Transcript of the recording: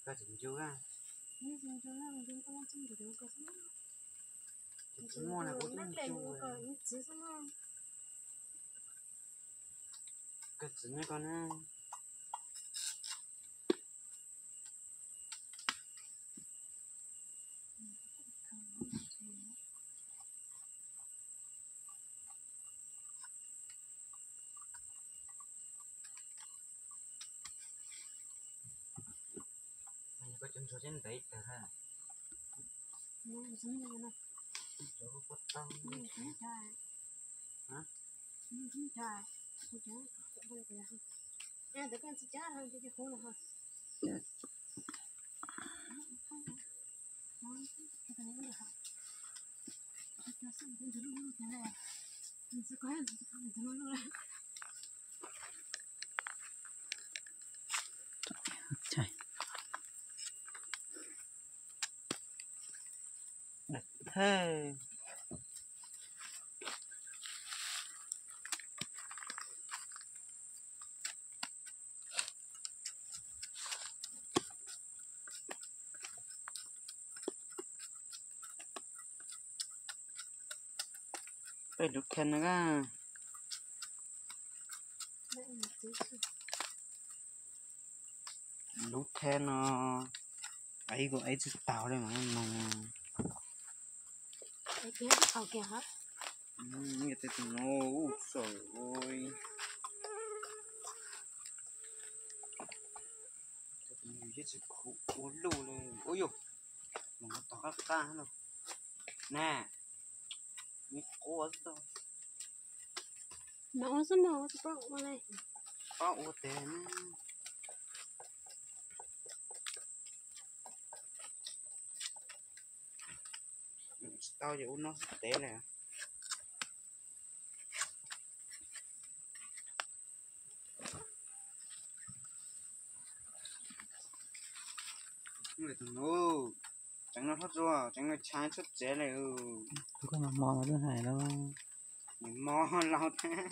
Koj tsis ncu a? Tsis muaj na, kuv twb ncu. Koj txiv neb koj na. Koj cov ntsuag thiab ntev tag ha. Cov kuj pob tau. Thawj. Peb lub then no, lub then no, aiv kuv aiv tsis taus li mas no. Tus no, ub, xav ua, tus no yeej tsis khuv ua luj li. Ub yus, mus tom qab qab no na, me quaj xwb tau. Mas ua xwb no, ua tsis paub ua li. Paub ua tes na. Tsis tau ces ua no xwb tes lawm. Tseev no hlob tsuag, tseev no tshav tshaj tsev lawm. Tus koj mos mos mas twb hais los. Nws mos laus thiab.